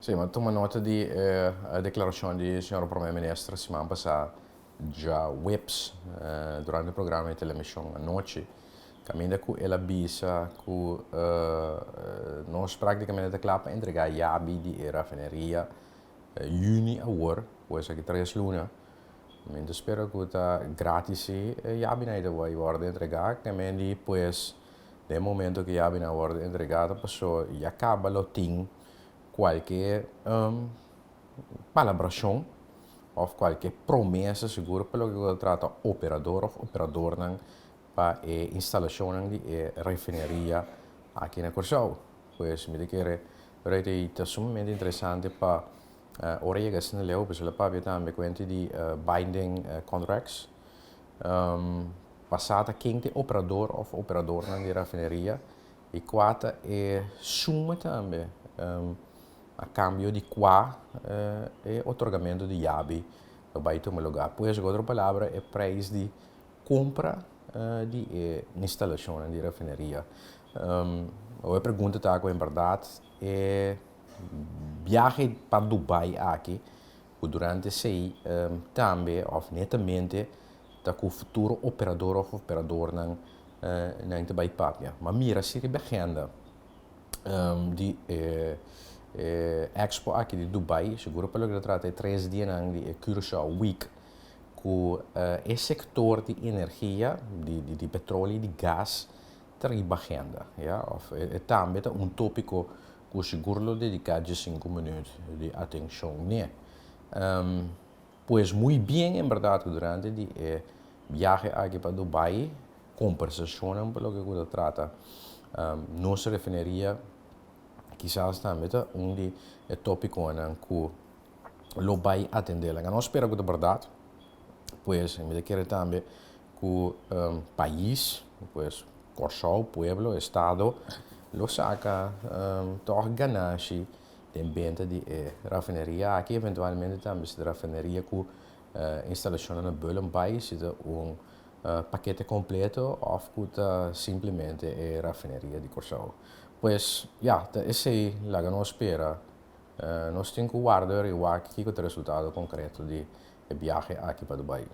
Sí, m'a tuma nota di e deklarashon di señor Prome Minister siman pasá djaweps durante e programa di televishon anochi, kaminda ku el a bisa ku nos praktikamente ta kla pa entregá yabi di e rafineria yüni awor, pues aki tres luna. Mi ta spera ku ta gratis si e yabinan ei ta bai wòrdu entregá, kamendi pues den e momento ku e yabinan wòrdu entregá ta paso ya kaba lo tin kualke palabrashon òf kualke promesa sigur pa loke ku ta trata operador òf operadornan pa e instalashonnan di e refineria aki na Kòrsou. Pues mi ta kere pero ta sumamente interesante pa ora yega asina leu pasobra lo papia tambe kuenta di binding contracts. Pasá ta ken ta e operador òf operadornan di refineria i kua ta e suma tambe a kambio di kua e otorgamentu di yabi lo bai tuma lugá. Pues ku otro palabra e preis di kompra di e instalashonnan di refineria. Awor e pregunta ta ku en bèrdat e biahe pa Dubai aki ku durante esei tambe òf netamente ta ku futuro operador òf operadornan nan ta bai papia. Ma mira si riba agenda di e expo aki di Dubai, seguro pa loke ta trata e tres dianan di e Curaçao Week, ku e sektor di energia, di petroleo i di gas ta riba agenda, ya, òf e tambe ta un tópiko ku sigur lo dediká diesinku minüt di atenshon n'e. Pues muy bien en bèrdat ku durante di e biahe aki pa Dubai, kombersashonnan pa loke ku ta trata nos refineria kisas tambe ta un di e tópikonan ku lo bai atendé. Laga nos spera ku ta bèrdat, pues mi ta kere tambe ku pais, pues Kòrsou, pueblo, estado lo saka tòg ganashi den benta di e rafineria aki, eventualmente tambe si ta rafineria ku instalashonnan na Bullenbaai, si ta un pakete kompleto òf ku ta simplemente e rafineria di Kòrsou. Pues ya, ta esei laga nos spera. Nos tin ku warda riba wak kiko ta resultado konkreto di e biahe aki pa Dubai.